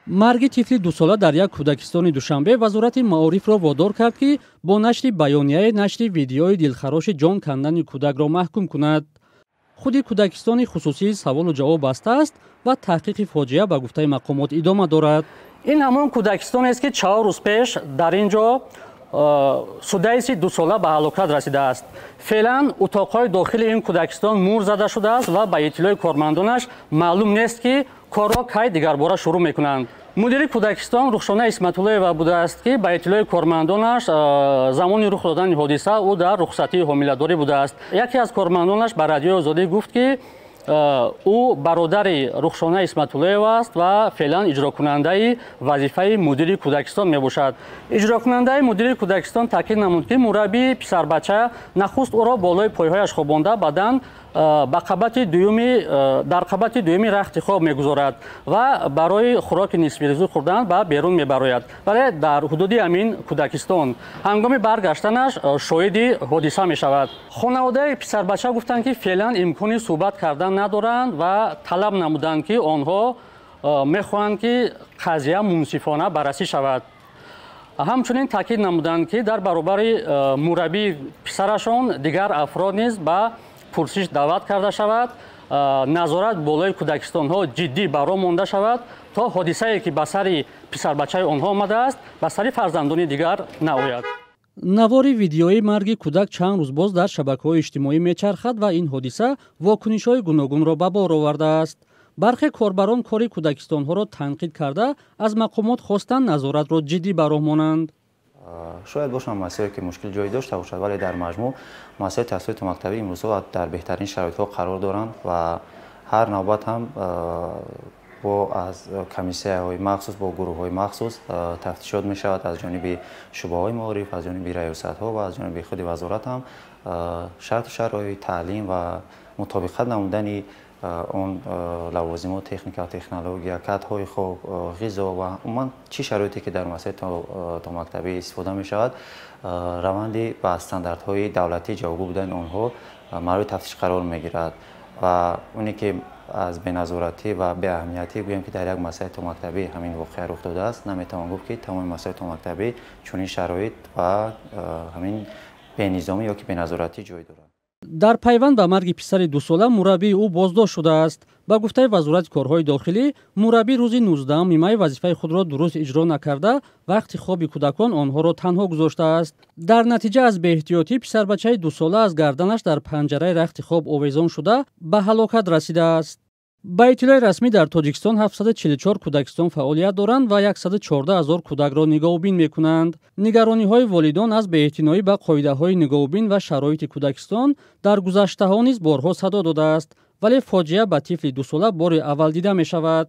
Марги тифли дусола дар як кӯдакистони Душанбе Вазорати маорифро водор кард, ки бо нашри баёнияе нашри видеои дилхароши ҷон кандани кӯдакро маҳкум кунад. Худи кӯдакистони хусусии саволу ҷавоб бастааст ва таҳқиқи фоҷиа, ба гуфтаи мақомот, идома дорад. Ин ҳамон кӯдакистонест, ки 4 рӯз пеш дар ин ҷо Судайси дусола ба ҳалокат расидааст. Феълан утоқҳои дохили ин кӯдакистон мур зада шудааст ва, ба иттилои кормандонаш, маълум нест, ки корро кай дигарбора шурӯъ мекунанд. Мудири кӯдакистон Рухшона Исматуллоева будааст, ки, ба иттилои кормандонаш, замони рух додани ҳодиса ӯ дар рухсатии ҳомиладорӣ будааст. Яке аз кормандонаш ба Радиои Озодӣ гуфт, ки ӯ бародари Рухшона Исматуллоева аст ва феълан иҷрокунандаи вазифаи мудири кӯдакистон мебошад. Иҷрокунандаи мудири кӯдакистон таъкид намуд, ки мураббии писарбача нахуст ӯро болои пойҳояш хобонда, баъдан ба қабати дуюми дар қабати дуюми рахти хоб мегузорад ва барои хӯроки нисфирӯзӣ хӯрдан ба берун мебарояд. Вале дар ҳудуди ҳамин кӯдакистон ҳангоми баргаштанаш шоҳиди ҳодиса мешавад. Хонаводаи писарбача гуфтанд, ки феълан имкони суҳбат кардан надоранд ва талаб намуданд, ки онҳо мехоҳанд, ки қазия мунсифона баррасӣ шавад. Ҳамчунин таъкид намуданд, ки дар баробари мураббии писарашон дигар афрод низ ба пурсиш даъват карда шавад, назорат болои кӯдакистонҳо ҷиддӣ ба роҳ монда шавад, то ҳодисае, ки ба сари писарбачаи онҳо омадааст, ба сари фарзандони дигар наояд. Навори видеои марги кӯдак чанд рӯз боз дар шабакаҳои иҷтимоӣ мечархад ва ин ҳодиса вокунишҳои гуногунро ба бор овардааст. Бархе корбарон кори кӯдакистонҳоро танқид карда, аз мақомот хостанд, назоратро ҷиддӣ ба роҳ монанд. Шояд бошанд муассисае, ки мушкил ҷой дошта бошад, вале дар маҷмӯъ муассисаи таҳсилоти мактабӣ имрӯзҳо дар беҳтарин шароитҳо қарор доранд ва ҳар навбат ҳам бо аз комиссияҳои махсус, бо гурӯҳҳои махсус тафтишот мешавад аз ҷониби шӯъбаҳои маориф, аз ҷониби раёсатҳо ва аз ҷониби худи вазорат ҳам шарту шароити таълим ва мутобиқат намудани он лавозимот, техника, технология, катҳои хоб, ғизо ва умуман чӣ шароите, ки дар муассисаи томактабӣ истифода мешавад, раванди ба стандартҳои давлатӣ ҷавобгӯ будани онҳо мавриди тафтиш қарор мегирад. Ва оне ки аз беназоратӣ ва беаҳамиятӣ гӯем, ки дар як муассисаи томактабӣ ҳамин воқеа рух додааст, наметавон гуфт, ки тамоми муассисаи томактабӣ чунин шароит ва ҳамин бенизомӣ ё ки беназоратӣ ҷой дорад. Дар пайванд ба марги писари дусола мураббии ӯ боздошт шудааст. Ба гуфтаи Вазорати корҳои дохилӣ, мураббӣ рӯзи 19 май вазифаи худро дуруст иҷро накарда, вақти хоби кӯдакон онҳоро танҳо гузоштааст. Дар натиҷа аз беэҳтиётӣ писарбачаи дусола аз гарданаш дар панҷараи рахти хоб овезон шуда, ба ҳалокат расидааст. Ба иттилои расмӣ, дар Тоҷикистон 744 кӯдакистон фаъолият доранд ва 114 ҳазор кӯдакро нигоҳубин мекунанд. Нигарониҳои волидон аз беэътиноӣ ба қоидаҳои нигоҳубин ва шароити кӯдакистон дар гузаштаҳо низ борҳо садо додааст, вале фоҷиа ба тифли дусола бори аввал дида мешавад.